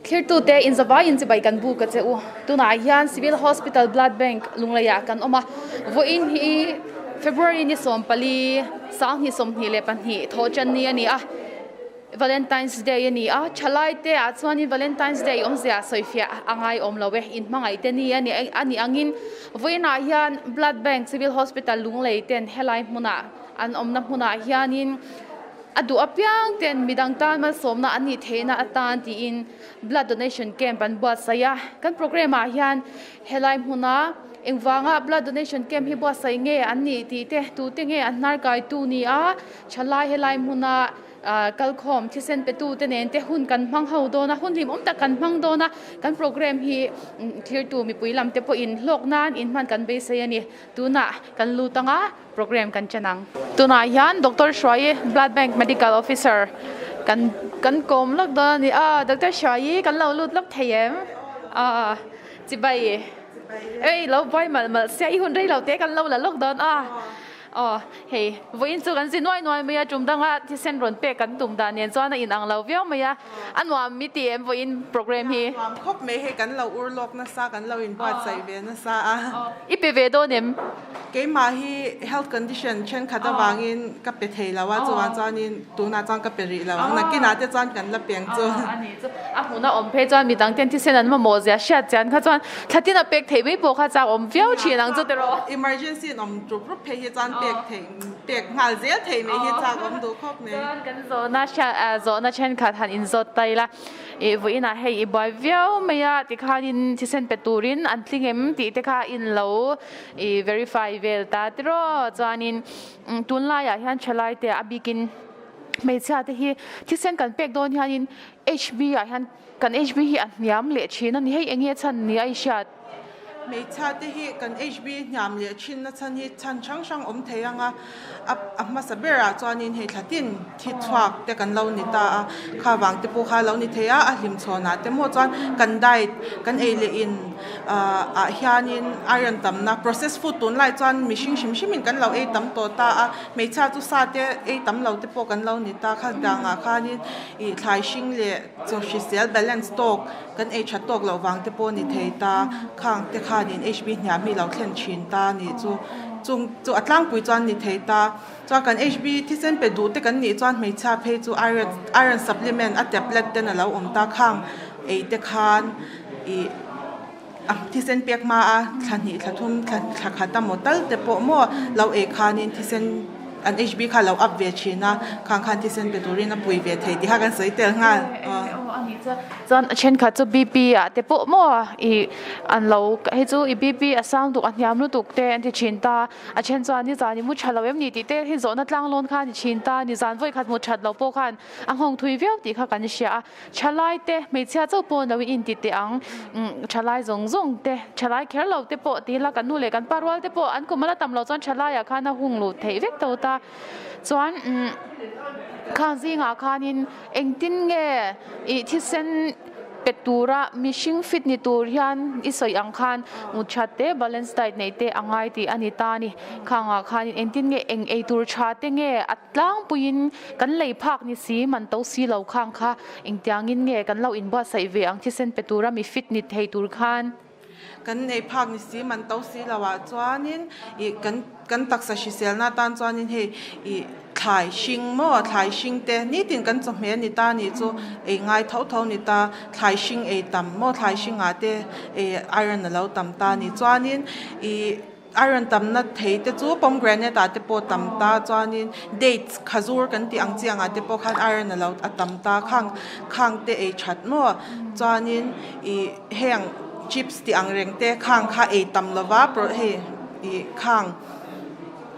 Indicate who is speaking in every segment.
Speaker 1: Thirtute inzavai in chibai kan buk a che u. Tunah hian Civil Hospital Blood Bank Lungleiah kan awm a. Vawiin hi February ni 14, 2022 thawhṭan ni a ni a. Valentine's Day a ni a. Thalaite ah chuanin Valentine's Day awmzia sawifiah a ngai awm lo e. Inhmangaih te ni a ni a nih angin vawiinah hian Blood Bank Civil Hospital Lunglei ten helai hmunah an awmna hmunah hianin A duh apiang ten midang tan malsawmna an nih theihna atan tiin blood donation camp an buatsaih a. Kan programme ah hian helai hmuna engvanga blood donation camp hi buatsaih nge an nih tih te, tute nge an hnar kaitu ni a, thalai helai hmuna kalkhawm thisen petu te nen te hun kan hmang ho dawn a, hun hlimawm tak kan hmang dawn a. Kan programme hi thirtu mipui lam te pawhin hlawk nan inhman kan beisei a ni. Tunah kan lut anga. Program kan chen ang. Tunah hian Doctor Hruaii Blood Bank Medical Officer kan kan kawm lawk dawn a ni a, Doctor Hruaii kan lo lut lawk thei em? Aw chibai ei lo buai malh malh sia i hun rei lo te kan lo la lawk dawn a, aw hei vawiin chu kan zi nuai nuai mai a tum danga thisen rawn pek kan tum dan nen chuan a inang lo viau mai a, a nuam mi ti em vawiin program hi?
Speaker 2: Nuam khawp mai hei kan lo ur lawk nasa kan lo inbuatsaih ve nasa a.
Speaker 1: I pe ve dawn em?
Speaker 2: Keimah hi health condition thenkhat avangin ka pe thei lo a, chuvang chuanin tunah chuan ka pe rih lo ang, nakinah te chuan kan la peng chu.
Speaker 1: A nih chu, a hmun a awm phei chuan midang ten thisen an mamawh zia hriat chian kha chuan thlatin a pek theih mai pawh kha chak awm viau thin ang chu tiraw.
Speaker 2: Emergency in awm rup rup phei hi chuan pek theih, pek nghal zel theih mai hi chak awm duh khawp mai.
Speaker 1: Chuan kan zawhna hriat, zawhna thenkhat han inzawt ta ila. Ih vawiinah hei i buai viau mai a tikhanin thisen pe turin an tling em tih te kha in lo i verify vel ta tiraw chuanin tunlaiah hian thalai te a bikin hmeichhia te hi thisen kan pek dawn hianin H B ah hian kan H B hi a hniam leh thin a ni hei eng nge chhan ni a i hriat.
Speaker 2: Hmeichhia te hi kan H B hniam leh thin na chhan hi chhan hrang hrang awm thei ang a, a hmasa berah chuanin hei thla tin thi chhuak te kan lo ni ta a, kha vang te pawh kha a lo ni thei a, a hlim chhawnah te maw chuan kan diet kan ei leh in ah hianin iron tamna process food tunlai chuan mihring hrim hrimin kan lo ei tam tawh ta a, hmeichhia chu sa te ei tam lo te pawh kan lo ni ta, kha dangah khanin ih thlai hring leh chaw hrisel balance tawk Kan ei that tawk loh vang te pawh ni thei ta, khang te khanin HB hniam hi lo thlen thin ta ni chu chung chu a tlangpui chuan ni thei ta. Chuan kan HB thisen pe duh te kan nih chuan hmeichhia phei chu iron iron supplement a tablet ten a lo awm ta, khang ei te khan ih a thisen pek hma a thla hnih thla thum thla thla khat a maw tal te pawh maw lo ei khanin thisen an HB kha a lo up ve thin a, khang khan thisen pe turin a pui ve thei tih kha kan sawi tel nghal.
Speaker 1: Chuan a thenkhat chu BP ah te pawh maw ih an lo hei chu i BP a sang duk a hniam lutuk te an ti thin ta, a then chuan nizan i mu tha lo em ni tih te hi zawhna tlang lawn kha a ni thin ta, nizan vawi khat mu that lo pawh khan a nghawng thui viau tih kha kan hria a, thalai te hmeichhia chauh pawh lo in inti teh ang thalai zawng zawng te thalai kher lo te pawh ti ila kan nu leh kan pa rual te pawh an kum a la tam loh chuan thalai ah khan a hung luh theih vek tawh ta chuan khang zingah khanin. Engtin nge i thisen pe tura mihring fit ni tur hian i sawi ang khan mut that te, balance diet neih te a ngai tih a ni ta a ni. Khangah khanin engtin nge eng ei tur tha te nge a tlangpuiin kan lei phak ni si man to si lo khang kha engtiangin nge kan lo inbuatsaih ve ang thisen pe tura mi fit ni thei tur khan.
Speaker 2: Kan ei phak ni si man to si lo ah chuanin ih kan kan taksa hriselna atan chuanin hei ih thlai hring maw thlai hring te nitin kan chawhmeh a ni ta nih chu ei ngai tho tho a ni ta thlai hring ei tam maw thlai hringah te ih iron a lo tam ta a ni chuanin ih iron tamna thei te chu pomegranate ah te pawh tam ta chuanin dates khazur kan tih ang chi angah te pawh khan iron a lo a tam ta khang khang te ei that maw chuanin ih heng chips tih ang reng te khang kha ei tam lova hei ih khang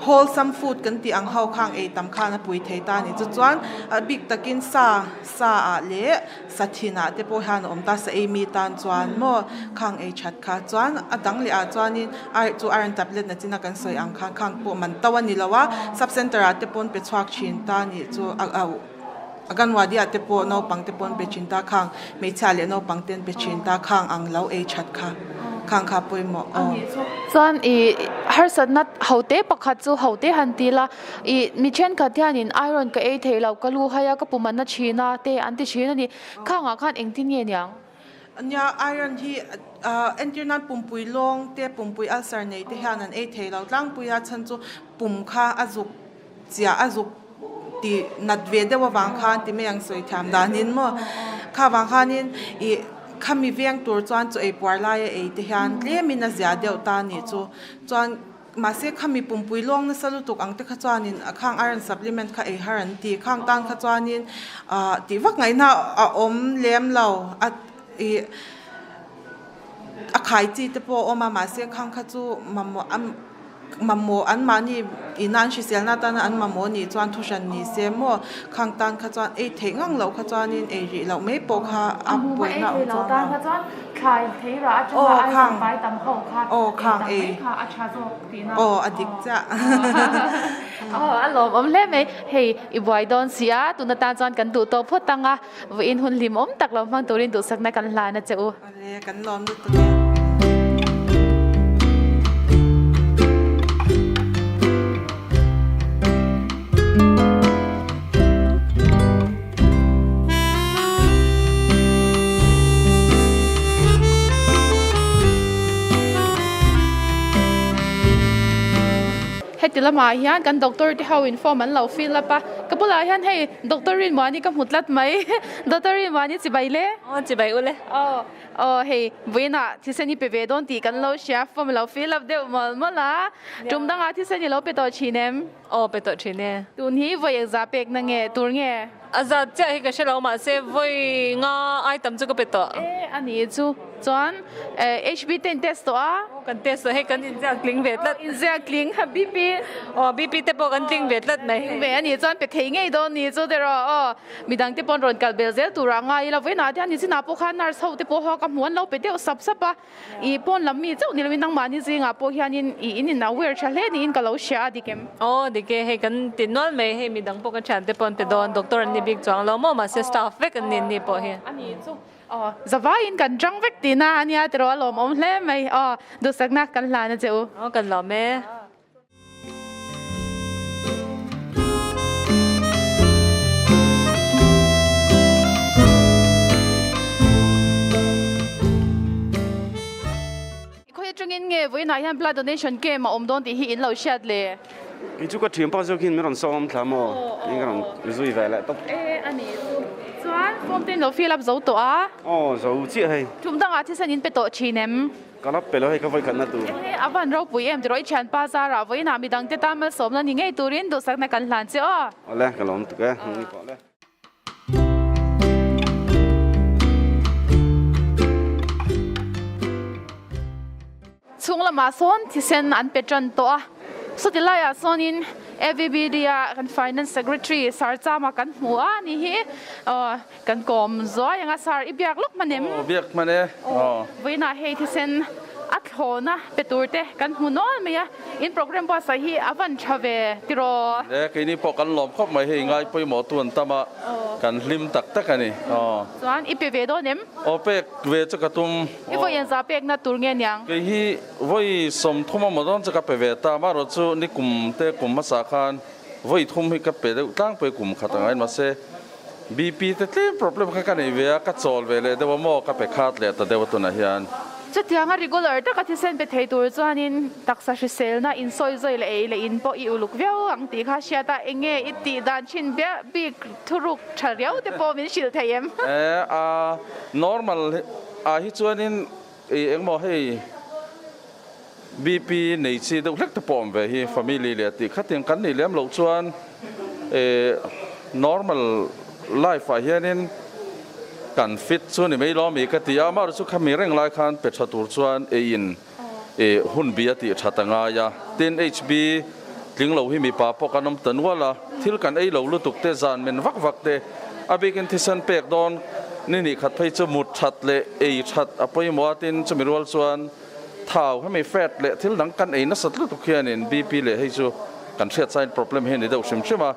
Speaker 2: wholesome food kan tih ang ho khang ei tam khan a pui thei ta a ni chu chuan a bik takin sa sa ah leh sa thin ah te pawh hian a awm ta sa ei mi tan chuan maw khang ei that kha chuan a dang leh ah chuanin ai chu iron tablet na chin a kan sawi ang khan khang pawh man to a ni lo a sub center ah te pawn pe chhuak thin ta a nih chu a Anganwadi ah te pawh naupang te pawh an pe thin ta khang hmeichhia leh naupang te an pe thin ta khang ang lo ei that kha khang kha pawimawh aw.
Speaker 1: Chuan ih harsatna ho te pakhat chu ho te han ti la ih mi thenkhat hianin iron ka ei thei lo ka lu hai a ka pum an na thin a te an ti thin a ni khangah khan engtin nge niang?
Speaker 2: Nia iron hi entir nan pumpui lawng te pumpui ulcer nei te hian an ei thei lo tlangpui a chhan chu pum kha a zuk chiah a zuk tih nat ve deuh avang khan ti mai ang sawi thiam danin maw kha vang khanin ih khami veng tur chuan chaw ei puar laia ei te hian tlemin a zia deuh ta a nih chu chuan. Mahse khami pumpui lawng nasa lutuk ang te kha chuanin a khang iron supplement kha ei har an ti. Khang tan kha chuanin ah tih vak ngaihna a awm lem lo a ih a khai chi te pawh a awm a mahse khang kha chu mamawh a mamawh an mahni ina an hriselna atana an mamawh anih chuan thu hran ni se maw khang tan kha chuan ei theih ngang loh kha chuanin ei rih loh mai pawh kha a pawina awm chuang lo.
Speaker 1: Thlai thei rah atanga ai tam pai tam ho kha ei tam mai kha a tha zawk tihna.
Speaker 2: Aw a dik chiah.
Speaker 1: Aw a lawmawm hle mai. Hei i buai dawn si a, tun atan chuan kan duh tawh phawt ang a, vawiin hun hlimawm tak lo hmang turin duhsakna kan hlan a che u.
Speaker 2: Awle kan lawm lutuk e.
Speaker 1: Heti lamah hian kan doctor te ho in form an lo fill up a, ka bulah hian hei doctor Rinmuani ka hmu tlat mai, doctor Rinmuani chibai le?
Speaker 3: Aw chibai ule.
Speaker 1: Aw aw hei vawiinah thisen i pe ve dawn tih kan lo hria, form lo fill up deuh mawlh mawlh a, tum dangah thisen i lo pe tawh thin em?
Speaker 3: Aw pe tawh thin e.
Speaker 1: Tun hi vawi engzah pek na nge tur nge?
Speaker 3: A zat chiah hi ka hre lo mahse vawi nga ai tam chu ka pe tawh.
Speaker 1: E a nih chu. Chuan HB te in test tawh a?
Speaker 3: Aw kan test tawh hei kan inziak tling ve tlat.
Speaker 1: Inziak tling BP.
Speaker 3: Aw BP te pawh kan tling ve tlat mai.
Speaker 1: Tling ve a nih chuan pe thei ngei dawn ni chu tiraw aw. Midang te pawn rawn kal bel zel turah ngai ila vawiinah te hian nichinah pawh khan nurse ho te pawh ho ka hmu an lo pe deuh sap sap a. I pawn lam mi chauh ni loin nangmahni zingah pawh hianin i in in aware tha hle niin ka lo hria a dik em?
Speaker 3: Aw dik e, hei kan ti nual mai, hei midang pawh ka thiante pawh an pe dawn, doctor an ni bik chuang lo maw mahse staff vek an ni an ni pawh hi.
Speaker 1: A ni chu aw zavaiin kan tang vek tihna a nia tiraw a lawmawm hle mai aw duhsakna kan hlan a che u.
Speaker 3: Aw kan lawm e.
Speaker 1: Khawi atangin nge vawiinah hian blood donation camp a awm dawn tih hi in lo hriat le?
Speaker 4: Kei chu ka thianpa zawk hian min rawn sawm thla maw? Min rawn zui ve leh tawp.
Speaker 1: E a nih chu. Chuan form te in lo fill up zo tawh a?
Speaker 4: Aw zo chiah hei.
Speaker 1: Tum dangah thisen in pe tawh thin em?
Speaker 4: Ka lap pe lo hei ka vawikhatna tur.
Speaker 1: Ehe a van ropui em tiraw i thianpa Zara vawiinah midang te tan malsawmna ni ngei turin duhsakna kan hlan che aw.
Speaker 4: Awle ka lawm tuk e ni pawh le.
Speaker 1: Chhung lamah sawn thisen an pe tan tawh a, sawti laiah sawnin AVBD a kan Finance Secretary Sir Chama kan hmu a ni hi aw. Kan kawm zuai anga sir i biak lawk hman em?
Speaker 5: Aw biak hman e. Aw.
Speaker 1: Vawiinah hei thisen a thlawna pe tur te kan hmu nual mai a, in program buatsaih hi a van tha ve tiraw?
Speaker 5: E keini pawh kan lawm khawp mai hei ngai pawimawh tu an tam a, kan hlim tak tak a ni. Aw.
Speaker 1: Chuan i pe ve dawn em?
Speaker 5: Aw pek ve chu ka tum.
Speaker 1: I vawi engzah pekna tur nge niang?
Speaker 5: Kei hi vawi 30 amaw dawn chu ka pe ve ta, amaherawh chu nikum te kum hmasa khan vawi thum hi ka pe deuh tlangpui kum khat ang ain mahse BP te tlem problem kha ka nei ve a, ka chawl ve leh deuh a maw, ka pe khat leh ta deuh a tunah hian.
Speaker 1: Chutianga regular taka thisen pe thei tur chuanin taksa hriselna insawi zawi leh ei leh in pawh i uluk viau ang tih kha hriat a, enge i tih dan thin bik thuruk tha riau te pawh min hrilh thei em?
Speaker 5: E a normal ah hi chuanin i engmaw hei BP nei chi deuh hlek te pawh awm ve hi family leh tih khatiang kan nih lem loh chuan eh normal life ah hianin kan fit chu ni mai lo ami ka ti a, amaherawhchu chu khami reng lai khan pe tha tur chuan eiin eh hun bi a tih that a ngai a, tin HB tling lo hi mipa pawh kan awm ta nual a, thil kan ei lo lutuk te zan men vak vak te a bikin thisen pek dawn ni nih khat phei chu mut that leh ei that a pawimawh a, tin chumi rual chuan Thau hemi fat leh thil dang kan ei nasat lutuk hianin BP leh hei chu kan hriat sain problem hi a ni deuh hrim hrim a,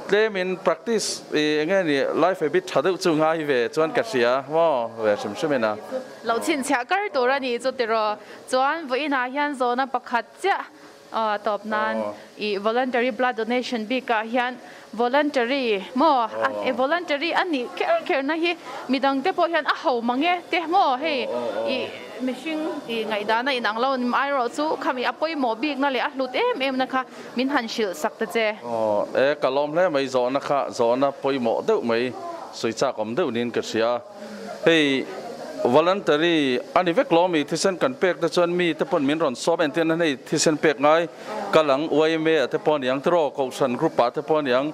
Speaker 5: tlemin practice i enge ni life habit tha deuh chu ngai ve chuan ka hria maw ve hrim hrim in a.
Speaker 1: Lo chhinchhiah kar tur a ni chu tiraw chuan vawiinah hian zawhna pakhat chiah. Aw tawp nan i voluntary blood donation bikah hian voluntary maw e voluntary a nih kher kher na hi midang te pawh hian a ho mang e te maw hei i mihring i ngaihdan a inang lo amaherawh chu khami a pawimawh bikna leh a hlut em em na kha min han hrilh sak ta che.
Speaker 5: Aw e ka lawm hle mai zawhna kha zawhna pawimawh deuh mai sawi chak awm deuh niin ka hria. Hei voluntary a ni vek lo mi thisen kan pek te chuan mi te pawn min rawn sawm entir na hei thisen pek ngai kal ang yma ah te pawh a ni ang tiraw kohhran group ah te pawh a ni ang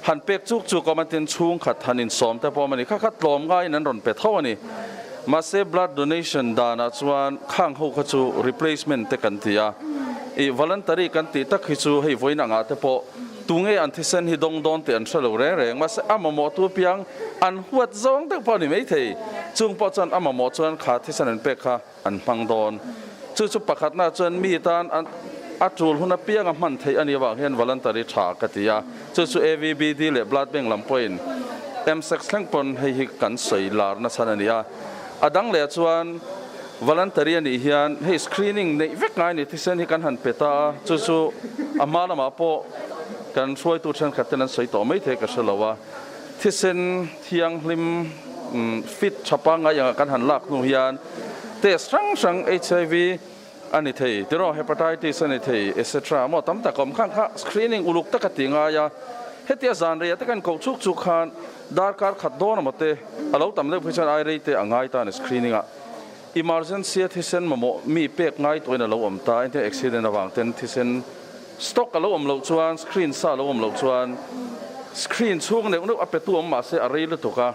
Speaker 5: han pek chuk chuk awm a tin chhungkhat han insawm te pawh awm a ni kha kha tlawm ngaiin an rawn pe tho a ni mahse blood donation danah chuan khang ho kha chu replacement te kan ti a ih voluntary kan tih tak hi chu hei vawiin angah te pawh Tunge an thisen hi dawng dawn tih an hre lo reng reng. Mahse, a mamawh tu apiang an huat zawng deuh pawh a ni maithei. Chung pawh chuan a mamawh chuan kha thisen an pek kha an hmang dawn. Chu chu pakhatna chuan mi tan a tul hun apianga hman theih a nih avang hian voluntary tha ka ti a. Chu chu AVBD leh Blood Bank lam pawhin MSEC thleng pawn hei hi kan sawi lar nachhan a ni a. A dang leh chuan voluntary a nih hian hei screening neih vek ngai a ni, thisen hi kan han pe ta a, chu chu a hma lamah pawh kan hruaitu thenkhat ten an sawi tawh mai thei ka hre lo a, thisen thianghlim fit tha pangngai anga kan han lak hnu hian test hrang hrang HIV a ni thei tiraw hepatitis a ni thei etc maw tam tak a awm khan kha screening uluk tak a ti ngai a, hetia zan reiah te kan koh chuk chuk khan Darkar khat dawn amaw te a lo tam deuh phei chuan ai rei te a ngai ta a ni screening ah. Emergency a thisen mamawh mi pek ngai tawhin a lo awm ta, engtin accident avang ten thisen stock a lo awm loh chuan screen sa a lo awm loh chuan screen chhung neuh neuh a pe tu awm mahse a rei lutuk a,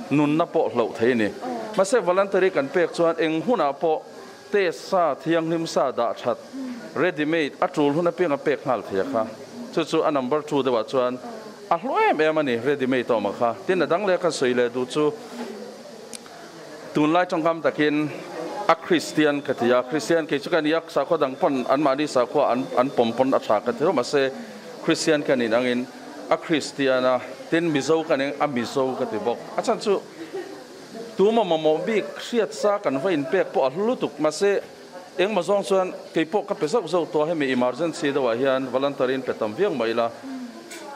Speaker 5: nunna pawh hloh thei a ni. Mahse voluntary kan pek chuan eng hunah pawh test sa thianghlim sa dah that ready made a tul hun apiang a pek nghal thei a kha. Chu chu a number two deuhah chuan a hlu em em a ni ready made a awm a kha. Tin a dang leh ka sawi leh duh chu tunlai tawngkam takin a Christian ka ti a, Christian kei chu ka ni a, sakhua dang pawn anmahni sakhua an an pawm pawn a tha ka ti rawh mahse Christian ka nih angin a Christian a, tin Mizo ka nih angin a Mizo ka ti bawk. A chhan chu Tuma mamawh bik hriat sa kan va inpek pawh a hlu lutuk. Mahse, engmaw zawng chuan kei pawh ka pe zauh zauh tawh a, hemi emergency deuhah hian voluntary in pe tam viau mai ila.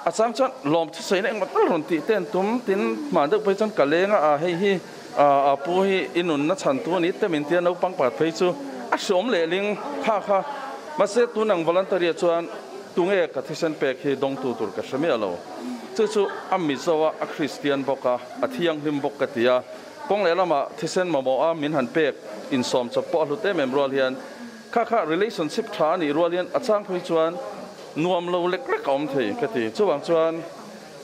Speaker 5: A chang chuan lawm thusawiin engmaw tal rawn tih te an tum, tin hman deuh phei chuan ka leng a, a hei hi a pu hi i nunna chhan tu a ni te min tia naupang pakhat phei chu a hreawm lehling kha kha. Mahse, tunang voluntary ah chuan tunge ka thisen pek hi dawngtu tur ka hre miah lo. Chu chu a Mizo a, a Kristian bawk a. A thianghlim bawk ka ti a, kawng leh lamah thisen mamawh a min han pek insawm chawp pawh a hlut em em rual hian kha kha relationship tha a nih rual hian a chang phei chuan nuam lo lek lek a awm thei ka ti. Chuvang chuan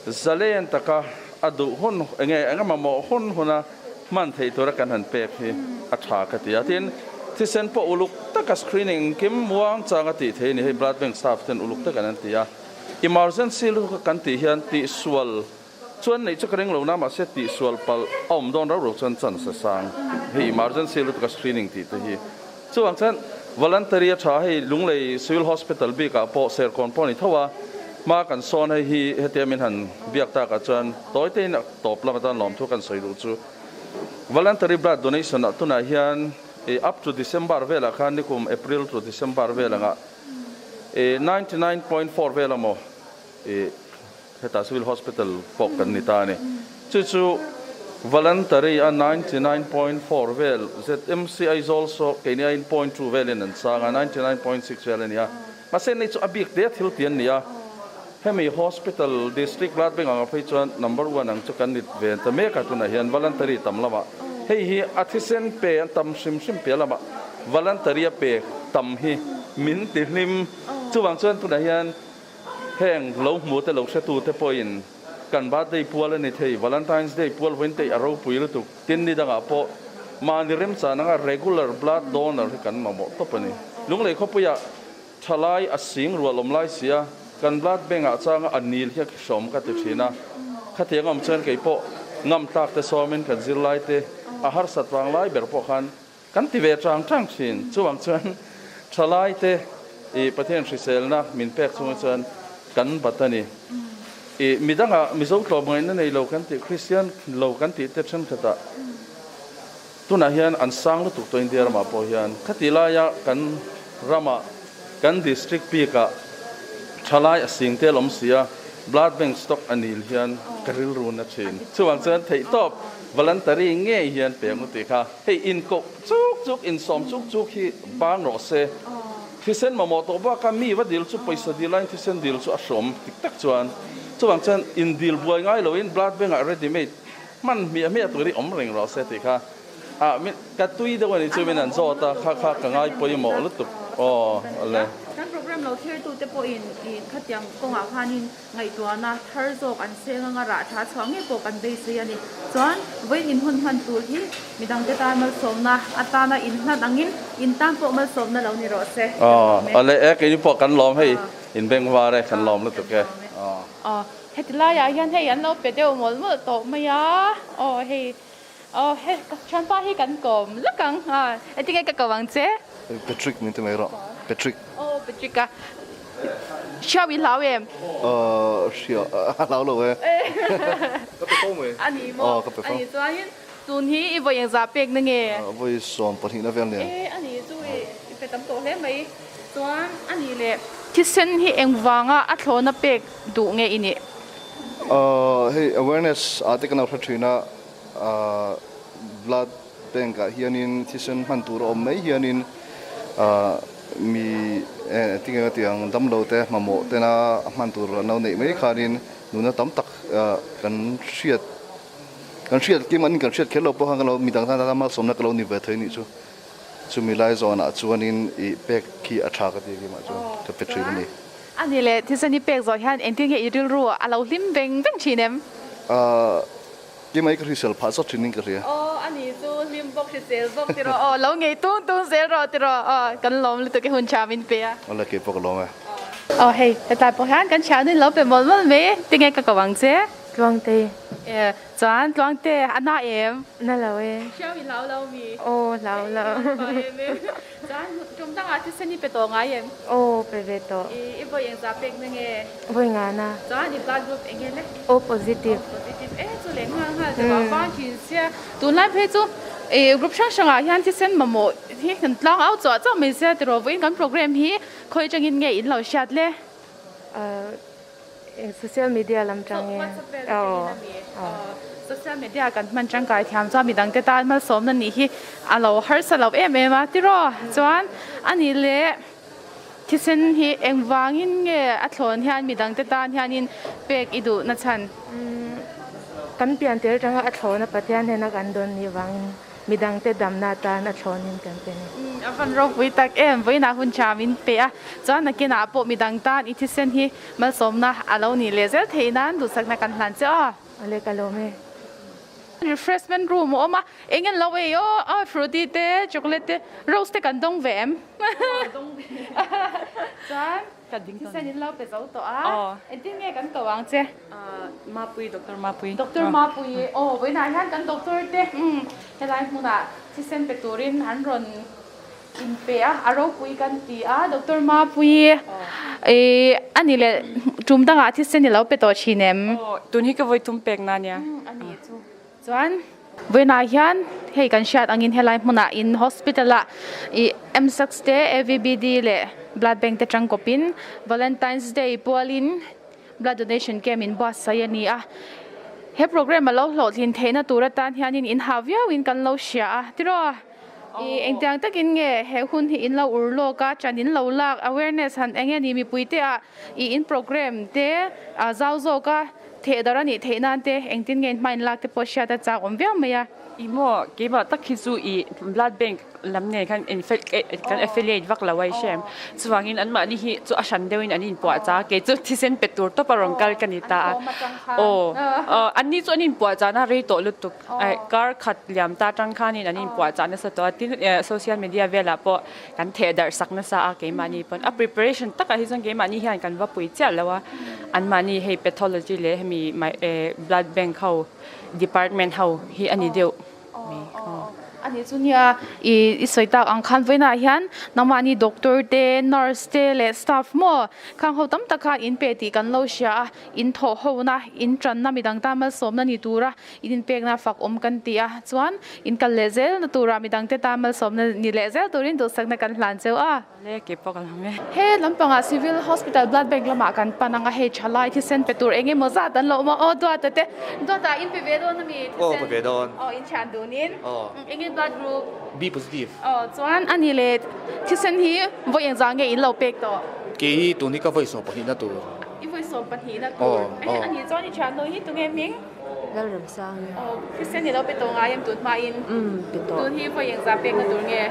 Speaker 5: zalen taka a duh hun enge eng mamawh hun huna hman theih tura kan han pek hi a tha ka ti a. Tin, thisen pawh uluk taka screening engkim muang changa tih thei a ni. Hei blood bank staff ten uluk takin an ti a. Emergency lutuk a kan tih hian tihsual Chuan neih chu ka ring lo na mahse tihsual palh a awm dawn rau rau chuan chance a sang. Hei emergency lutuk a screening tih te hi. Chuvang chuan voluntary a tha hei Lunglei Civil Hospital bik ah pawh Serkawn pawh a ni tho a, hma kan sawn hei hi hetia min han biak tak ah chuan tawi te in a tawp lam atan lawmthu kan sawi duh chu. Voluntary blood donation ah tunah hian up to December velah khan nikum April to December vel angah 99.4 vel amaw Hetah Civil Hospital pawh kan ni ta a ni. Chu chu voluntary a 99.4 vel ZMC Aizawl saw keini aiin point two velin an chang a, 99.6 vel a ni a. Mahse nei chu a bik te thil ti an ni a. Hemi hospital district blood bank anga phei chuan number one ang chu kan ni ve ta mek a tunah hian voluntary tam lamah. Hei hi a thisen pe an tam hrim hrim piah lamah voluntary a pe tam hi min ti hlim. Chuvang chuan tunah hian Heng lo hmu te lo hretu te pawhin kan birthday pual a ni thei, Valentine's Day pual vawiin te a ropui lutuk. Tin ni dangah pawh mahni remchan anga regular blood donor hi kan mamawh tawp a ni. Lunglei khawpuiah thalai a sing rual awm lai si a, kan blood bank ah changa a nil hi a khihrawm ka ti thin a. Khatiang awm chuan kei pawh ngam tlak te sawmin kan zirlai te a harsat vang lai ber pawh khan Kan ti ve chang chang thin. Chuvang chuan thalaite i Pathian hriselna min pek chungah chuan kan bat a ni. I midangah Mizo tlawmngaihna nei lo kan tih, Kristian lo kan tih te thenkhatah tunah hian an sang lutuk tawh India ramah pawh hian. Khati laia kan ramah. Kan district bikah thalai a sing tel awm si a, blood bank stock a nil hian ka rilru na thin. Chuvang chuan theihtawp voluntary ngei hian pe ang u tih kha hei inkoh chuk chuk, insawm chuk chuk hi bang rawh se. Thisen mamawh tawh baka mi va dil chu pawisa dil aiin thisen dil chu a hrawm tik tak chuan. Chuvang chuan indil buai ngai loin blood bank ah ready made hman hmiah hmiah tur hi awm reng rawh se tih kha. Ah min ka tui deuh a ni chu min an zawt a kha kha ka ngai pawimawh lutuk aw le.
Speaker 1: Kan program lo thlir tute pawhin ih khatiang kawngah khanin ngaihtuahna thar zawk an seng anga rah tha chhuah ngei pawh kan beisei a ni. Chuan vawiin inhun hman tur hi midangte tan malsawmna atana inhlan angin in tan pawh malsawmna lo ni rawh se.
Speaker 5: Aw ale e keini pawh kan lawm hei inbengvar e kan lawm lutuk e aw.
Speaker 1: Aw heti laiah hian hei an lo pe deuh mawlh mawlh tawh mai a aw hei Aw he ka thianpa hi kan kawm lak ang a, engtin nge ka ko ang che?
Speaker 6: Patrick min ti mai rawh, Patrick.
Speaker 1: Aw Patrick a, hriau i hlau em?
Speaker 6: Aw hriau, a hlau lo e. Ka pe fo mai.
Speaker 1: A ni maw?
Speaker 6: Aw ka pe fo.
Speaker 1: A ni chuanin tun hi i vawi engzah pek na nge?
Speaker 6: Vawi 12 na vel nia.
Speaker 1: E a ni chu i pe tam tawh hle mai. Chuan a ni leh thisen hi engvanga a thlawna pek duh nge i nih?
Speaker 6: Aw hei awareness ah te kan lo hre thin a. Blood bank ah hianin thisen hman tur a awm mai hianin mi tinge ka tih ang damlo te mamawh tena hman tur an lo neih mai khanin nuna tam tak kan hriat kan hriat kim an kan hriat kher lo pawh khan ka lo midang tan tan malsawmna ka lo ni ve thei nih chu chumi lai zawnah chuanin ih pek khi a tha ka ti keimah chuan ka pe thin a ni.
Speaker 1: A ni le thisen i pek zawh hian engtin nge i rilru a lo hlim veng veng thin em?
Speaker 6: Ti mai ka hrisel phah zawt thin in ka hria.
Speaker 1: Aw a ni chu hlim bawk hrisel bawk ti rawh aw lo ngei tung tung zel rawh ti rawh aw kan lawm lutuk e hun tha min pe a.
Speaker 6: Awle kei pawh ka lawm e.
Speaker 1: Aw hei hetlai pawh hian kan thian in lo pe mawlh mawlh mai e tinge ka ko ang che.
Speaker 7: Tluangte.
Speaker 1: E chuan Tluangte a na em?
Speaker 7: Na lo e.
Speaker 1: Hriau i hlau lo mi?
Speaker 7: Aw hlau lo.
Speaker 1: Chuan tum dangah thisen i pe tawh ngai em?
Speaker 7: Aw, pe ve tawh.
Speaker 1: I i vawi engzah pek na nge?
Speaker 7: Vawi ngana.
Speaker 1: Chuan i blood group eng nge le?
Speaker 7: O positive.
Speaker 1: O positive e, chu leh nghal nghal te vang vang thin sia. Tunlai phei chu i group hrang hrangah hian thisen mamawh hi kan tlang au chhuah chauh mai sia tiraw vawiin kan program hi khawi atangin nge in lo hriat le?
Speaker 7: Social media lam tangin.
Speaker 1: WhatsApp vel atangin a mi. Social media kan hman tangkai thiam chuan midangte tan malsawmna nih hi a lo harsa lo em em a tiraw. Chuan a nih leh thisen hi engvangin nge a thlawn hian midangte tan hianin pek i duh na chhan?
Speaker 7: Kan pian tir atanga a thlawna Pathian hnena kan dawn nih vangin Midangte damna atan a thlawnin kan pe ni.
Speaker 1: A van ropui tak em, vawiinah hun tha min pe a, chuan nakinah pawh midang tan i thisen hi malsawmna a lo nih leh zel theih nan duhsakna kan hlan che aw.
Speaker 7: Awle ka lawm e.
Speaker 1: Refreshment room a awm a, eng en lo ei aw, aw fruity te, chocolate te, rose te kan dawng ve em? Chuan thisen in lo pe zo tawh a, engtin nge kan ko ang che?
Speaker 3: Mapui, Doctor Mapui.
Speaker 1: Doctor Mapui, aw vawiinah hian kan doctor te helai hmunah thisen pe turin an rawn inpe a, a ropui kan ti a, Doctor Mapui ih a ni leh tum dangah thisen i lo pe tawh thin em?
Speaker 3: Aw, tun hi ka vawi tum pek na nia.
Speaker 1: A ni chu. Chuan vawiinah hian hei kan hriat angin helai hmunah in hospital ah ih M-sacs te AVBD leh blood bank te tangkawpin Valentine's Day pualin Blood donation camp in buatsaih a ni a, he program a lo hlawhtlin theihna tur atan hianin in hah viauin kan lo hria a, tiraw? I engtiang takin nge he hun hi in lo ur lawk a, ṭan in lo lak, awareness han eng nge ni mipuite ah i in program te a zau zawk a, theh darh a nih theih nan te engtin nge in hma in lak te pawh hriat a chak awm viau mai a.
Speaker 3: I maw, keimah tak hi chu i blood bank lam nen khan in kan affiliate vak lo a i hre em? Chuvangin anmahni hi chu a hran deuhin an inpuah cha a, kei chu thisen pe tur tawpa rawn kal ka ni ta a. Aw, anni chu an inpuah chahna rei tawh lutuk, kar khat liam ta atang khanin an inpuah chah nasa tawh a, tin social media velah pawh kan theh darh sak nasa a keimahni pawn. A preparation takah hi chuan keimahni hian kan va pui chiah lo a, anmahni hei pathology leh hemi blood bank ho department ho hi a ni deuh.
Speaker 1: Aw. Ani chu nia i i sawi tak ang khan vawiinah hian nangmahni doctor te nurse te leh staff maw khang ho tam tak khan in pe tih kan lo hria a, in thawh ho na in tanna midang tan malsawmna ni tura in inpekna fak awm kan ti a, chuan in kal leh zel na tura midang te tan malsawmna ni leh zel turin duhsakna kan hlan cheu a.
Speaker 3: Le ke pawh ka lam e.
Speaker 1: He lampangah Civil Hospital Blood Bank lamah kan pan ang a, hei thalai thisen pe tur eng emaw zat an lo awm a, aw Duata te, Duata in pe ve dawn ami thisen?
Speaker 8: Aw pe ve dawn.
Speaker 1: Aw in thian dunin.
Speaker 8: Aw.
Speaker 1: Eng nge blood group?
Speaker 8: B positive.
Speaker 1: Aw chuan a ni le thisen hi vawi engzah nge in lo pek tawh?
Speaker 8: Kei hi tun hi ka vawi 12 na tur.
Speaker 1: I vawi 12 na tur. Aw. A ni chuan i thian dawn hi tunge hming?
Speaker 9: Lalramsang.
Speaker 1: Aw, thisen i lo pe tawh ngai em tun hmain?
Speaker 9: Umm, pe tawh.
Speaker 1: Tun hi vawi engzah pekna tur nge?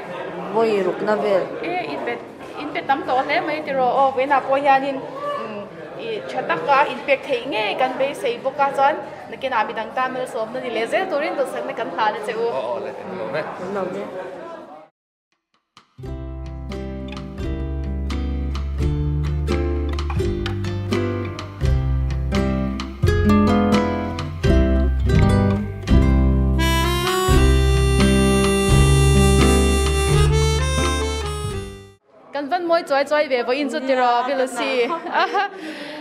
Speaker 9: Vawi rukna vel.
Speaker 1: E, in pe, in pe tam tawh hle mai tiraw? Aw, vawiinah pawh hianin i tha taka in pek theih ngei kan beisei bawk a, chuan nakinah midang tan malsawmna ni leh zel turin duhsakna kan hlan a che u.
Speaker 8: Aw, aw le, kan lawm e.
Speaker 9: Kan lawm e.
Speaker 1: Kan van mawi chuai chuai ve vawiin chu tiraw Vilusi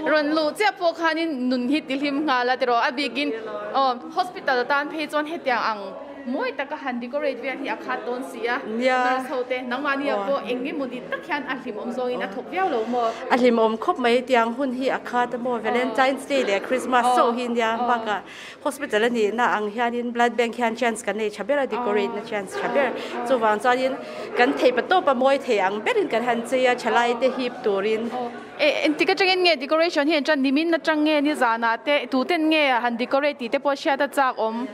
Speaker 1: rawn luh chiah pawh khanin nun hi tihlim nghal a tiraw a bikin aw hospital tan phei chuan hetiang ang Mawi taka han decorate vel hi a khat dawn si a, nurse ho te nangmahni ah pawh eng emaw ni tak hian a hlimawm zawngin a thawk viau lo maw?
Speaker 9: A hlimawm khawp mai, tiang hun hi a khat a maw, Valentine's Day leh Christmas chauh hi nia, bakah hospital a nihna ang hianin blood bank hian chance kan nei tha ber a, decorate na chance tha ber, chuvang chuanin kan theih pa tawp a mawi thei ang berin kan han chei a, thalai te hip turin.
Speaker 1: Engtik atangin nge decoration hi an tan, nimin atang nge nizanah te tuten nge han decorate tih te pawh hriat a chak awm.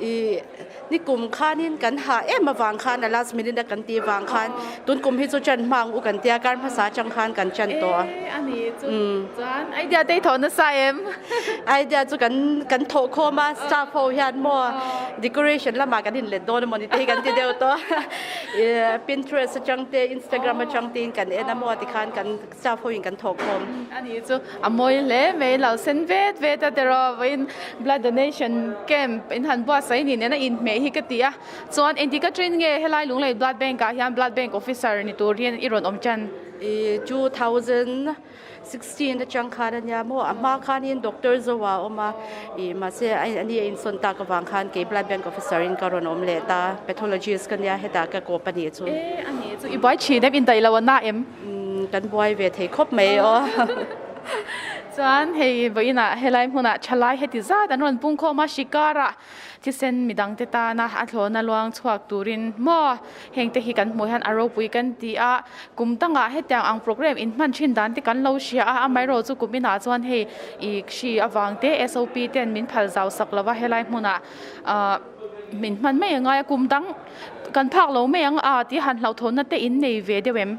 Speaker 9: I nikum khanin kan hah em avang khan a last minute a kan tih vang khan tun kum hi chu chan hma ang u kan tia kar hmasa atang khan kan chan tawh a.
Speaker 1: E ani chu chuan idea te i thawh nasa em?
Speaker 9: Idea chu kan kan thawh khawm a staff ho hian maw decoration lamah kan inlet dawn emaw ni te hi kan ti deuh tawh a. I Pinterest atang te Instagram atang te in kan en a maw tikhan kan Staff ho in kan thawk khawm.
Speaker 1: Ani chu a mawi hle mai lo sen vet vet a tiraw vawiin blood donation camp in han buatsaih ni nen a inhmeh hi ka ti a chuan engtik atangin nge helai Lunglei blood bank ah hian blood bank officer ni tur hian i rawn awm tan?
Speaker 9: I 2016 atang khan ania maw a hma khanin doctor Zoa a awm a i mahse ani a insawn tak avang khan kei blood bank officer in ka rawn awm leh ta pathologist ka nia hetah ka kawp a nih chu.
Speaker 1: E ani chu i buai thin em indaih lo a na em?
Speaker 9: Kan buai ve thei khawp mai aw.
Speaker 1: Chuan hei vawiinah helai hmunah thalai heti zat an rawn pung khawm a, Shikara thisen midangte tana a thlawhna luang chhuak turin maw hengte hi kan hmuh hian a ropui kan ti a, kum dangah hetiang ang programme inhman thin dan te kan lo hria a, amaherawhchu chu kum inah chuan hei ih hri avang te SOP ten min phal zau sak lova helai hmunah ah min hman mai a ngai a, kum dang kan phak lo mai ang a tih han hlauhthawnna te in nei ve deuh em?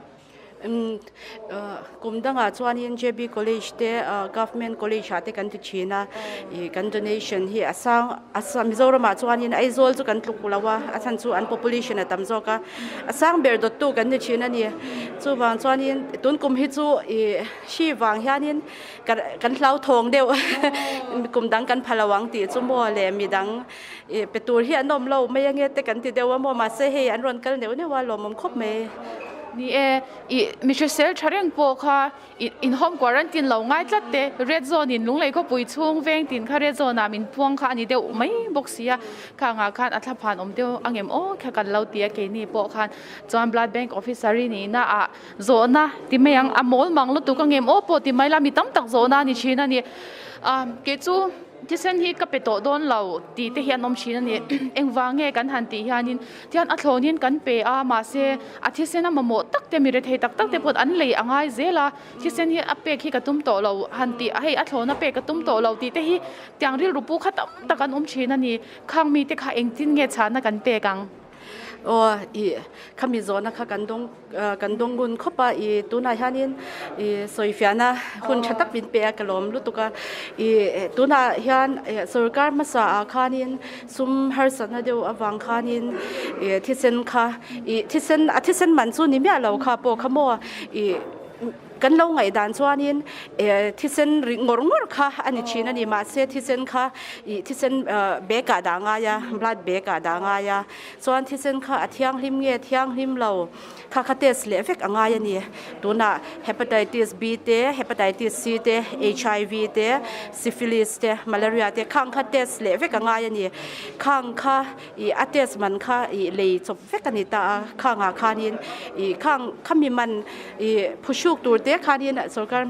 Speaker 9: Kum dangah chuanin JB College te Government College ah te kan ti thin a, ih kan donation hi a sang a Mizoramah chuanin Aizawl chu kan tluk lo a, a chhan chu an population a tam zawk a, a sang ber dawttu kan ni thin a ni. Chuvang chuanin tun kum hi chu ih hri vang hianin kan hlauthawng deuh kum dang kan pha lo ang tih chu maw le midang ih pe tur hi an awm lo mai ange te kan ti deuh a maw mahse hei an rawn kal neuh neuh a lawmawm khawp mai.
Speaker 1: Ni e, ih mi hrisel tha reng pawh kha ih in home quarantine lo ngai tlat te red zone in lunglei khawpui chhung veng tin kha red zone ah min puang kha a ni deuh mai bawk si a, khangah khan a thlaphan awm deuh ang em aw kha kan lo ti a keini pawh khan chuan blood bank officer i nihna ah zawhna ti mai ang a mawl mang lutuk ang em aw pawh ti mai la mi tam tak zawhna a ni thin a ni, ah kei chu. Thisen hi ka pe tawh dawn lo tih te hi an awm thin a ni. Engvang nge kan han tih hianin tihian a thlawnin kan pe a, mahse a thisen a mamawh tak te mi rethei tak tak te pawh an lei a ngai zel a, thisen hi a pek hi ka tum tawh lo han tih hei a thlawn a pek ka tum tawh lo tih te hi tiang rilru pu kha tam tak an awm thin a ni. Khang mite kha engtin nge chhahna kan pek ang?
Speaker 9: Aw ih khami zawhna kha kan dawng kan dawng ngun khawp a ih tunah hianin ih sawifiahna hun tha tak min pe a ka lawm lutuk a ih tunah hian sorkar hmasa ah khanin sum harsatna deuh avang khanin ih thisen kha ih thisen a thisen man chu ni miah lo kha pawh kha maw ih. Kan lo ngaihdan chuanin thisen ri ngawr ngawr kha a ni thin a ni. Mahse thisen kha ih thisen bag ah dah ngai a, blood bag ah dah ngai a. Chuan thisen kha a thianghlim nge thianghlim lo kha kha test leh vek a ngai a ni. Tunah Hepatitis B te, Hepatitis C te, HIV te, Syphilis te, Malaria te khang kha test leh vek a ngai a ni. Khang kha ih a test man kha ih lei chawp vek a ni ta a, khangah khanin ih khang khami man ih phuhruk tur te khanin sorkar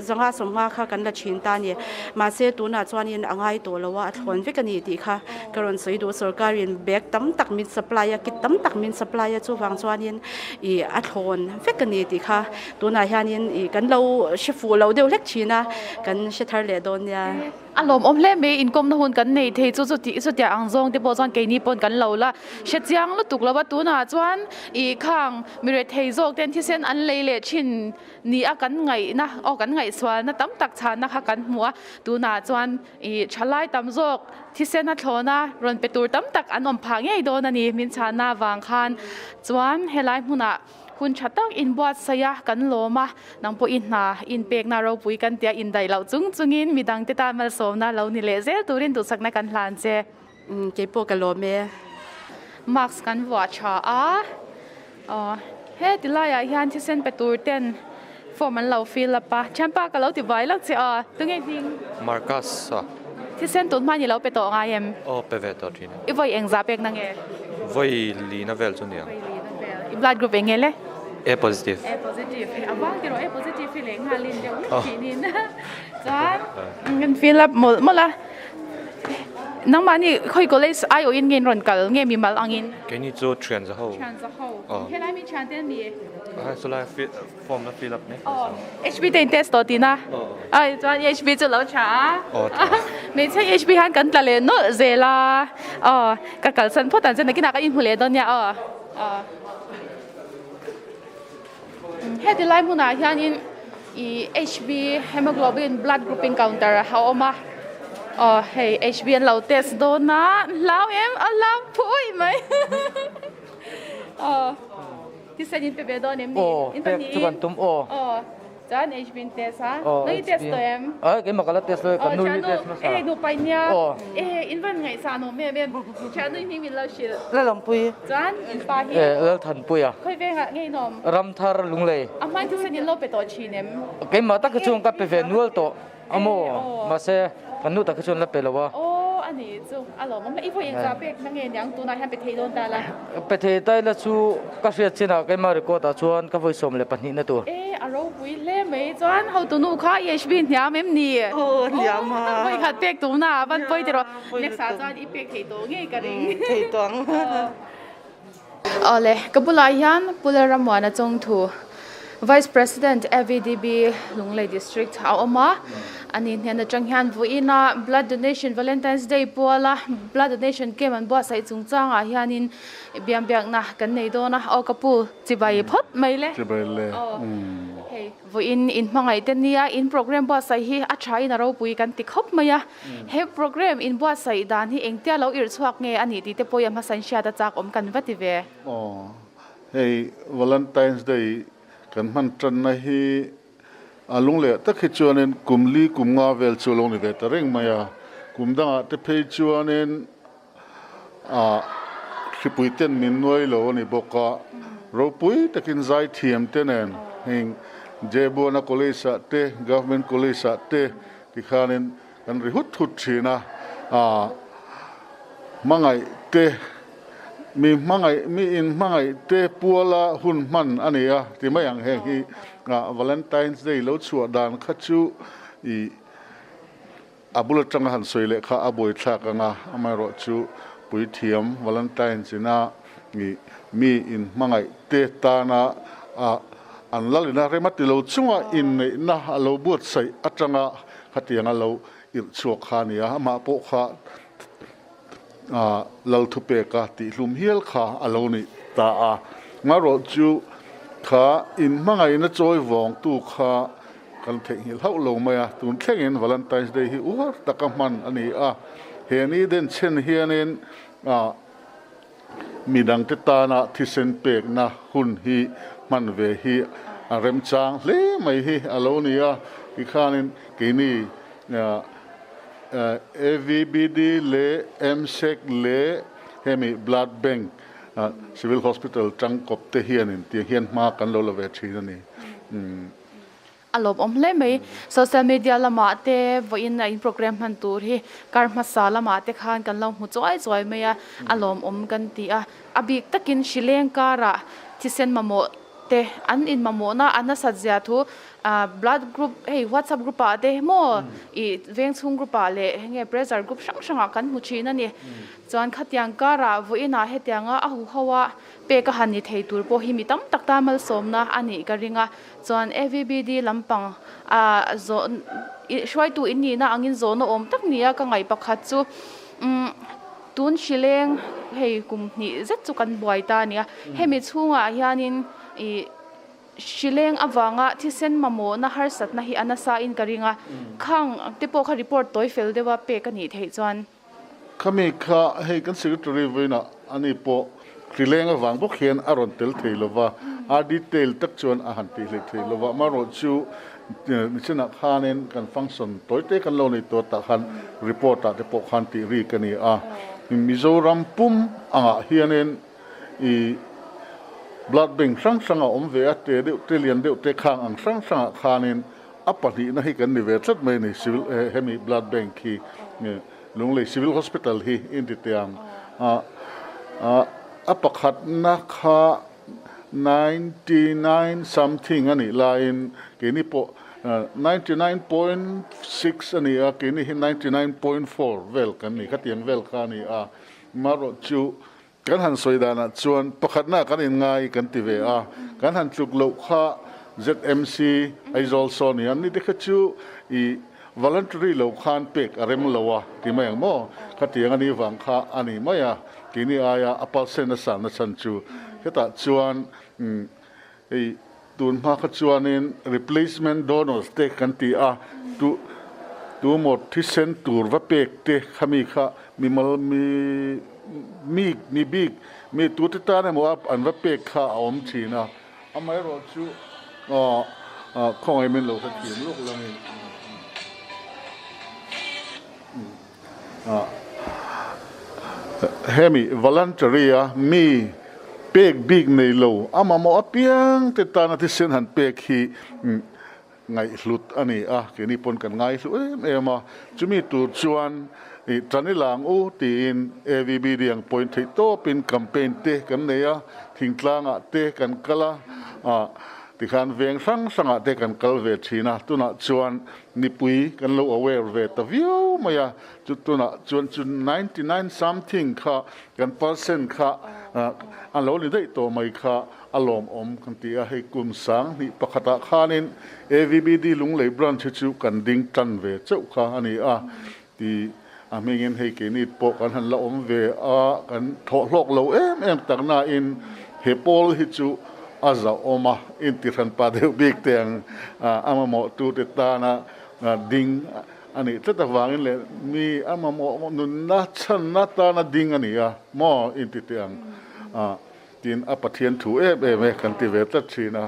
Speaker 9: zanga sawmnga kha kan la thin ta a ni. Mahse tunah chuanin a ngai tawh lo a, a thlawn vek a ni tih kha ka rawn sawi duh. Sorkarin bag tam tak min supply a, kit tam tak min supply a, chuvang chuanin ih a thlawn vek a ni tih kha tunah hianin ih kan lo hre fuh lo deuh hlek thin a, kan hre thar leh dawn nia.
Speaker 1: A lawmawm hle mai, inkawmna hun kan nei thei chu chuti chutiang ang zawng te pawh chuan keini pawn kan lo la hre chiang lutuk lo a, tunah chuan ih khang mi rethei zawk ten thisen an lei leh thin ni a kan ngaihna aw kan ngaihsualna tam tak chhanna kha kan hmu a, tunah chuan ih thalai tam zawk thisen a thlawn a rawn pe tur tam tak an awm phah ngei dawn a ni min chhanna avang khan chuan helai hmunah. Hun tha tak inbuatsaih a, kan lawm a, nang pawh i hna inpekna ropui kan tia indaih loh chung chungin midangte tan malsawmna lo ni leh zel turin duhsakna kan hlan che.
Speaker 9: Umm keipawh ka lawm e.
Speaker 1: Mask kan vuah tha a, aw heti laiah hian thisen pe tur ten form an lo fill up a, thianpa ka lo ti buai lo che aw, tunge hming?
Speaker 10: Marcus a.
Speaker 1: Thisen tun hma ni lo pe tawh ngai em?
Speaker 10: Aw pe ve tawh thin e.
Speaker 1: I vawi engzah pek na nge?
Speaker 10: Vawi lina vel chu niang.
Speaker 1: Vawi lina vel. I blood group eng nge le?
Speaker 10: A positive.
Speaker 1: A positive. Hei a vang tiraw A positive hi leh nghalin deuh hlek thin in. Chuan kan fill up mawlh mawlh a. Nangmahni khawi college aiawhin nge in rawn kal nge mimal angin?
Speaker 10: Keini chu thian za ho.
Speaker 1: Thian za ho. Helai mi thian te an mi?
Speaker 10: Chulai Form la fill up mek
Speaker 1: Aw, HB te in test tawh tihna? Ai chuan HB chu lo tha a.
Speaker 10: Aw tha.
Speaker 1: Hmeichhe HB hian kan tla leh nawlh zel a. Aw, ka kalsan phawt ang che nakinah ka inhmu leh dawn nia aw. Aw. Heti lai hmunah hianin ih HB hemoglobin blood grouping counter a awm a. Aw hei HB an lo test dawn a, hlau em a hlau phui mai. Aw. Thisen in pe ve dawn em ni?
Speaker 11: Aw, pek chu kan tum aw.
Speaker 1: Aw, chuan HB in test a. Nang i test tawh em?
Speaker 11: Aw, keimah ka la test lo e, kan nu hi test hmasa.
Speaker 1: E, nupa in nia. Aw. E, in van ngaihsan awm em em. Thiannu i hming min lo hrilh.
Speaker 11: Lalawmpui.
Speaker 1: Chuan in pa hi?
Speaker 11: E, Lalthanpuia.
Speaker 1: Khawi vengah nge in awm?
Speaker 11: Ramthar Lunglei.
Speaker 1: A hmain thisen in lo pe tawh thin em?
Speaker 11: Keimah tak hi chuan ka pe ve nual tawh. A maw? Mahse, kan nu tak hi chuan la pe lo a.
Speaker 1: Aw, a ni chu. A lawmawm hle. I vawi engzah pek na nge niang tunah hian pe thei dawn ta la?
Speaker 11: Pe thei ta ila chu ka hriat chinah keimah record ah chuan ka vawi 12 na tur.
Speaker 1: E, a ropui hle mai. Chuan hotunu kha EHB hniam em ni?
Speaker 2: Aw, hniam a.
Speaker 1: Vawi khat pek tumna a van pawi tiraw? Next ah chuan i pek thei tawh ngei ka ring.
Speaker 2: Thei tawh ang.
Speaker 1: Awle, ka bulah hian Pu Lalramuana Chawngthu, Vice President AVDB Lunglei District a awm a, ani hnen atang hian vawiina Blood Donation Valentine's Day puala Blood Donation Camp an buatsaih chungchangah hianin biambiakna kan nei dawn a, aw ka pu chibai phawt mai le.
Speaker 12: Chibai le.
Speaker 1: Aw, hei vawiin in hmangaih te nia in program buatsaih hi a thain a ropui kan ti khawp mai a. He program inbuatsaih dan hi engtia lo irh chhuak nge a nih tih te pawh i a hmasain hriat a chak awm kan va ti ve.
Speaker 12: Aw, hei Valentine's Day kan hman tanna hi a lungleh tak hi chuanin kum li kum nga vel chu a lo ni ve ta reng mai a, kum dangah te phei chuanin ah hripui ten min nuai lo a ni bawk a, ropui takin zaithiam te nen heng Jebuana College ah te Government College ah te Tikhanin kan ri hut hut thin a, aah hmangaih te, mi hmangaih, mi in hmangaih te puala hun hman a ni a ti mai ang heng hi ah Valentine's Day lo chhuah dan kha chu ih a bul atanga han sawi leh kha a buaithlak ang a, amaherawh chu puithiam Valentine's ina ih mi in hmangaih te tana ah An lalina rem a ti lo chunga inneihna a lo buatsaih atanga khatiang a lo irh chhuak kha a ni a, amah pawh kha lal thupeka tihhlum hial kha a lo ni ta a. Ngarawh chu kha inhmangaihna chawi vawngtu kha kan theihnghilh hauh lo mai a, tun thlengin Valentine's Day hi uar taka hman a ni a, he ni denchhen hianin Midangte tana thisen pekna hun hi hman ve hi a remchang hle mai hi a lo ni a, tikhanin keini AVBD leh MSEC leh hemi Blood Bank Civil Hospital tangkawp te hianin tiang hian hma kan lo la ve thin a ni.
Speaker 1: A lawmawm hle mai. Social media lamah te vawiin a in program hman tur hi kar hmasa lamah te khan kan lo hmu chuai chuai mai a, a lawmawm kan ti a. A bik takin hrileng karah thisen mamawh te an in mamawhna a nasat zia thu blood group hei whatsapp group ah te maw ih veng chhung group ah leh enge pressure group hrang hrangah kan hmu thin a ni. Chuan khatiang karah vawiinah hetianga a huho a pek a han ni thei tur pawh hi mi tam tak tan malsawmna a nih ka ring a. Chuan AVBD lampang ah zawh hruaitu in nihna angin zawhna awm tak nia ka ngaih pakhat chu umm tun hrileng hei kum hnih zet chu kan buai ta a nia. Hemi chhungah hianin ih hrileng avanga thisen mamawhna harsatna hi a nasa in ka ring a, khang te pawh kha report tawi fel deuha pek a nih theih chuan.
Speaker 12: Khami kha hei kan secretary vawiinah ani pawh hrileng avang bawk hian a rawn tel thei lova, a detail tak chuan a han tih hleih thei lova. Amaherawhchu nichinah khanin kan function tawite kan lo nei tawh tah khan report ah te pawh khan tih rik a ni a. Mizoram pum angah hianin i blood bank hrang hrang a awm ve a, te deuh te lian deuh te khang ang hrang hrangah khanin A pahnihna hi kan ni ve tlat mai a ni, Civil hemi Blood Bank hi Lunglei Civil Hospital hi in ti teh ang a, a pakhatna kha 99 something a nih laiin keini pawh 99.6 a ni a, keini hi 99.4 vel kan ni, khatiang vel kha a ni a, marawh chu Kan han sawi danah chuan pakhatna kan inngai kan ti ve a, kan han tluk loh kha ZMC Aizawl saw ni a, ni te kha chu i voluntary lo khan pek a rem lo a ti mai ang maw? Khatiang a ni vang kha a ni mai a, keini aia a percent a sanna chhan chu hetah chuan hei tun hma kha chuanin replacement donors te kan ti a, tu tumaw thisen tur va pek te khami kha mimal mi mi mi bik mi tute tan emaw a an va pek kha a awm thin a, amaherawh chu khawngaih min lo hrethiam lawk langin Hemi voluntary a mi pek bik nei lo a mamawh apiang te tana thisen han pek hi ngaihhlut a ni a, keini pawn kan ngaihlu em em a, chumi tur chuan ih tan i lang u tiin AVBD ang pawhin theih tawpin campaign te kan nei a, thingtlangah te kan kal a, tikhan veng hrang hrangah te kan kal ve thin a, tunah chuan Nipui kan lo aware ve ta viau mai a, chu tunah chuan chu 99 something kha kan percent kha a lo ni daih tawh mai kha a lawmawm kan ti a, hei kum sang hnih pakhatah khanin AVBD Lunglei branch hi chu kan ding tan ve chauh kha a ni a, ti a hmingin hei keini pawh kan han la awm ve a, kan thawh hlawk lo em em tak nain he pawl hi chu a zahawm a, intihranpa deuh bik te ang a mamawhtute tana ding a nih tlat avangin leh mi a mamawh nunna chhanna tana ding a ni a maw inti teh ang tiin a Pathian thu em em e kan ti ve tlat thin a,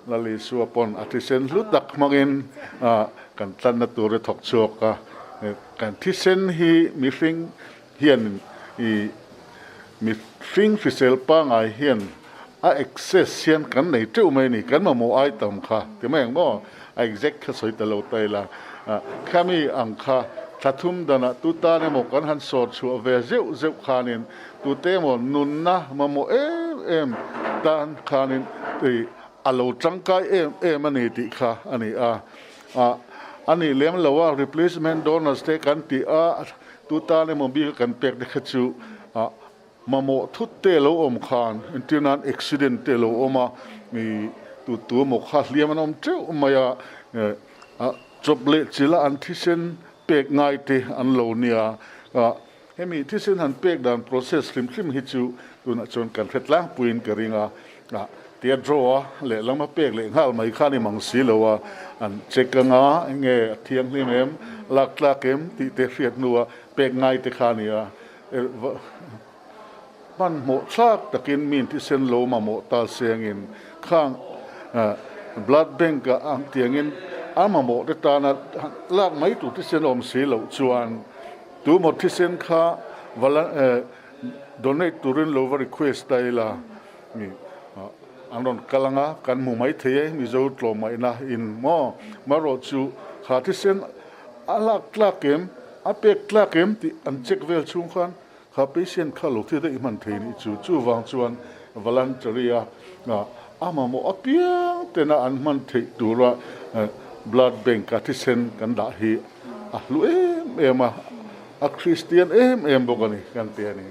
Speaker 12: Lal Isua pawn a thisen hlu tak hmangin kan tlanna tur i thawk chhuak a, kan thisen hi mihring hian i mihring hrisel pangai hian a excess hian kan nei teuh mai a ni, kan mamawh ai tam kha ti mai ang maw, a exact kha sawi ta lo ta ila, khami ang kha thla thum danah tu tan emaw kan han sawr chhuah ve zeuh zeuh khanin tute emaw nunna mamawh em em tan khanin i a lo tangkai em em a ni tih kha a ni a, a nih lem lo a replacement donors te kan tih a. Tu tan emaw bik a kan pek te kha chu mamawh thut te lo awm khan entir nan accident te lo awm a, mi tu tu emaw kha hliam an awm teuh mai a, chawp leh chila an thisen pek ngai te an lo nia. Hemi thisen han pek dan process hrim hrim hi chu tunah chuan kan hre tlangpuiin ka ring a, tia draw a lehlam a pek leh nghal mai kha a ni mang si lo a, an check anga enge a thianghlim em, lak tlak em tih te hriat hnua pek ngai te kha a ni a, hmanhmawh thlak takin mi thisen lo mamawh ta sengin khang. Blood Bank ah ang tiangin a mamawh te tana lak mai tur thisen a awm si loh chuan tumaw thisen kha donate turin lo va request ta ila an rawn kal anga kan hmu mai thei e Mizo tlawmngaihna in maw marawh chu kha thisen a lak tlak em a pek tlak em tih an check vel chhung khan Kha patient kha lo thil daih hman thei nih chu. Chuvang chuan voluntary a a mamawh apiang tena an hman theih tura blood bank a thisen kan dah hi a hlu em em a, a Kristian em em bawk a ni kan ti a ni.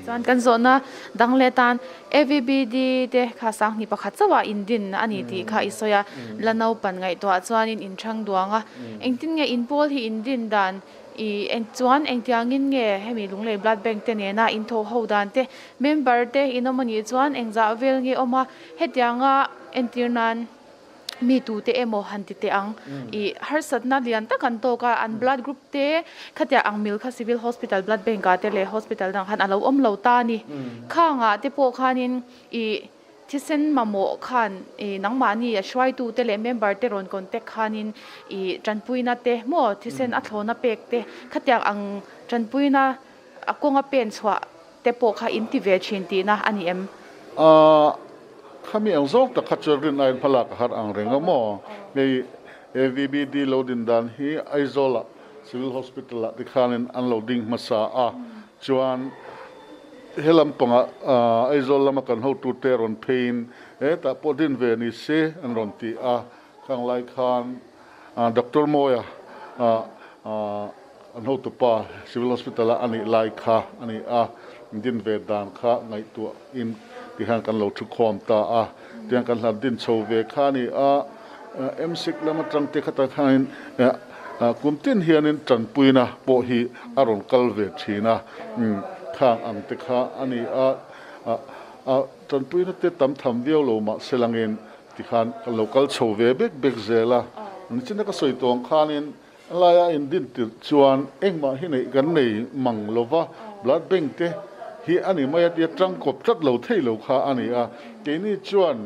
Speaker 1: Chuan kan zawhna dang leh tan AVBD te kha sanghnih pakhat chauhah indin a ni tih kha i sawi a, la naupan ngaihtuah chuanin inchhang duang a, engtin nge inpawl hi indin dan I eng chuan engtiangin nge hemi Lunglei Blood Bank te nena in thawh ho dan te, member te in awm a nih chuan engzah vel nge awm a, hetianga entir nan mi tute emaw han ti teh ang. I harsatna lian tak an tawk a, an blood group te khatiang ang mil kha Civil Hospital Blood Bank ah te leh Hospital dang khan a lo awm lo ta a ni. Khangah te pawh khanin i Thisen mamawh khan i nangmahni a hruaitute leh member te rawn contact khanin i tanpuina te maw thisen a thlawna pek te khatiang ang tanpuina a kawnga pen chhuah te pawh kha in ti ve thin tihna a ni em?
Speaker 12: Ahh khami ang zawk tak kha chuan rin aiin hmalak a har ang reng a maw? Hei AVBD lo din dan hi Aizawl ah Civil Hospital ah tikhanin an lo ding hmasa a chuan He lampangah Aizawl lama kan hotute rawn pheiin hetah pawh din ve ni se an rawn ti a, khang lai khan Doctor Mawia an hotupa Civil Hospital-a a nih lai kha a ni a, din ve dan kha ngaihtuahin tihian kan lo thukhawm ta a, tihian kan hlan din chho ve kha a ni a, MSIC lam atang te khatah khanin kum tin hianin tanpuina pawh hi a rawn kal ve thin a, khang ang te kha a ni a, tanpuina te tam tham viau lo mah se langin tikhan kan lo kal chho ve bek bek zel a, nichina ka sawi tawng khanin a laia indin tirh chuan engmah hi neih kan nei mang lova, blood bank te hi a ni mai a tia tangkawp tlat lo thei lo kha a ni a, keini chuan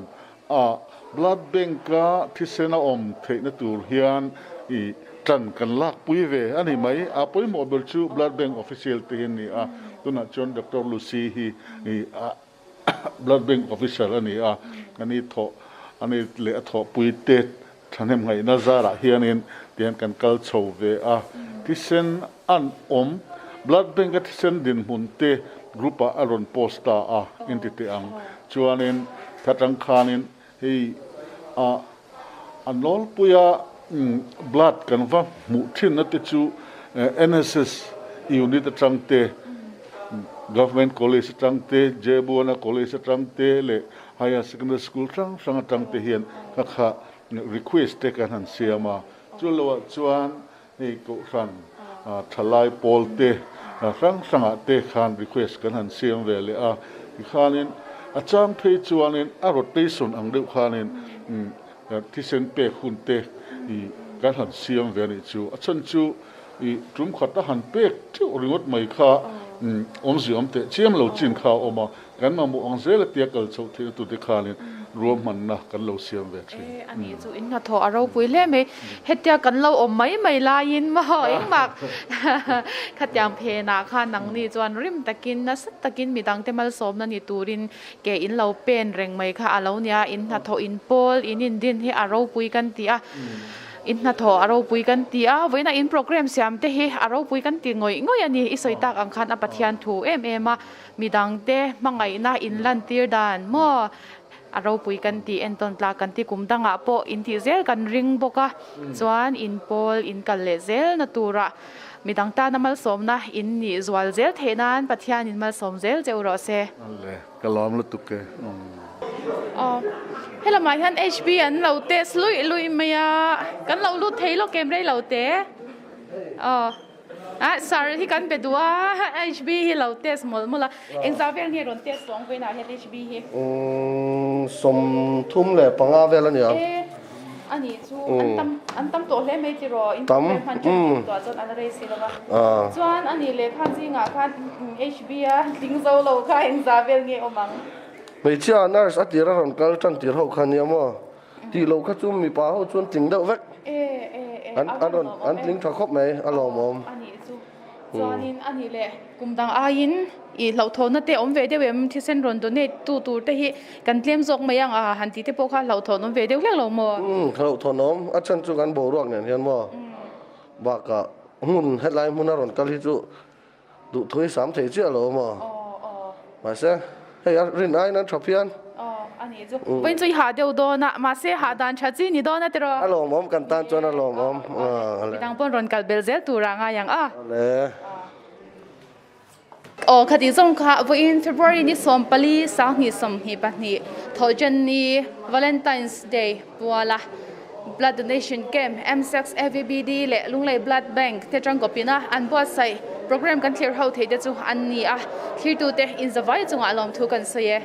Speaker 12: A blood bank a thisen a awm theihna tur hian i tan kan lakpui ve a ni mai. A pawimawh ber chu blood bank official te hi an ni a, tunah chuan Doctor Lucy hi i blood bank officer a ni a, ani thawh ani leh a thawhpui te thahnem ngaihna zarah hianin tihian kan kal chho ve a. Thisen an awm blood bank a thisen dinhmun te group ah a rawn post ta a inti teh ang. Chuanin thatang khanin hei a a nawlpuia blood kan va hmuh thinna te chu NSS unit atang te, Government College atang te, Jebuana College atang te leh Higher Secondary School hrang hrang atang te hian kha kha request te kan han siam a. Chu loah chuan Hei Kohhran thalai pawl te hrang hrangah te khan request kan han siam ve leh a, tikhanin a chang phei chuanin a rotation ang deuh khanin thisen pek hun te kan han siam ve a nih chu. A chhan chu i tum khat a han pek teuh ringawt mai kha awmzia awm teh chiam lo chin kha a awm a, Kan mamawh ang zel a tia kal chhoh theihna tute khanin ruahmanna kan lo siam ve thin.
Speaker 1: E, a nih chu in hnathawh a ropui hle mai. Hetia kan lo awm mai mai laiin maw engmah khatiang phenah khan nangni chuan rim takin nasa takin midangte malsawmna ni turin ke in lo pen reng mai kha a lo nia. In hnathawh in pawl in indin hi a ropui kan ti a. In hnathawh a ropui kan ti a, vawiina in programme siam te hi a ropui kan ti ngawih ngawih a ni. I sawi tak ang khan a Pathian thu em em a. Midangte hmangaihna in lantir dan maw a ropui kan tih entawn tlak kan ti kum dangah pawh in tih zel kan ring bawk a, chuan in pawl in kal leh zel na turah midang tana malsawmna in nih zual zel theih nan Pathian in malsawm zel che u rawh se.
Speaker 12: Ale, ka lawm lutuk e.
Speaker 1: Aw, helamah hian HB an lo test luih luih mai a, kan lo lut thei lawk em rei lo te. Aw. Ah sir hi kan be duh a HB hi lo test mawlh mawlh a engzah vel nge rawn test tawng vawiinah hian HB hi.
Speaker 13: Umm 35 vel a nia.
Speaker 1: E a nih chu an tam an tam tawh hle mai tiraw in program hman ṭan ṭan tawh ah chuan an rei si lo va. Chuan a nih leh khan zingah khan HB a tling zo lo kha engzah vel nge awm ang.
Speaker 13: Hmeichhia nurse a tir a rawn kal ṭan tir ho kha nia maw. Tih loh kha chu mipa ho chuan tling deuh vek. An an rawn an tling tha khawp mai a lawmawm.
Speaker 1: Chuanin a nih leh kum dang aiin ih hlauhthawnna te awm ve deuh em thisen rawn donate tu tur te hi kan tlem zawk mai ang a han tih te pawh kha hlauhthawn awm ve deuh hlek lo maw?
Speaker 13: Umm hlauhthawn awm a chhan chu kan boruak nen hian maw bakah hmun hetlai hmuna rawn kal hi chu Duhthu i sam thei chiah lo maw? Mahse, hei a rin aiin an tha phian.
Speaker 1: Aw, a nih chu. Vawiin chu i hah deuh dawn a, mahse hah dan tha chi ni dawn a tiraw?
Speaker 13: A lawmawm, kan tan chuan a lawmawm.
Speaker 1: Midang pawn rawn kal bel zel tur ah ngai ang a.
Speaker 13: Awle.
Speaker 1: Aw, khatih zawng kha vawiin February ni 14 2022 Thawhṭanni Valentine's Day puala Blood Donation Camp, MSACS, AVBD leh Lunglei Blood Bank te tangkawpina an buatsaih program kan thlir ho theih te chu an ni a, thlirtute inzavai chungah lawmthu kan sawi e.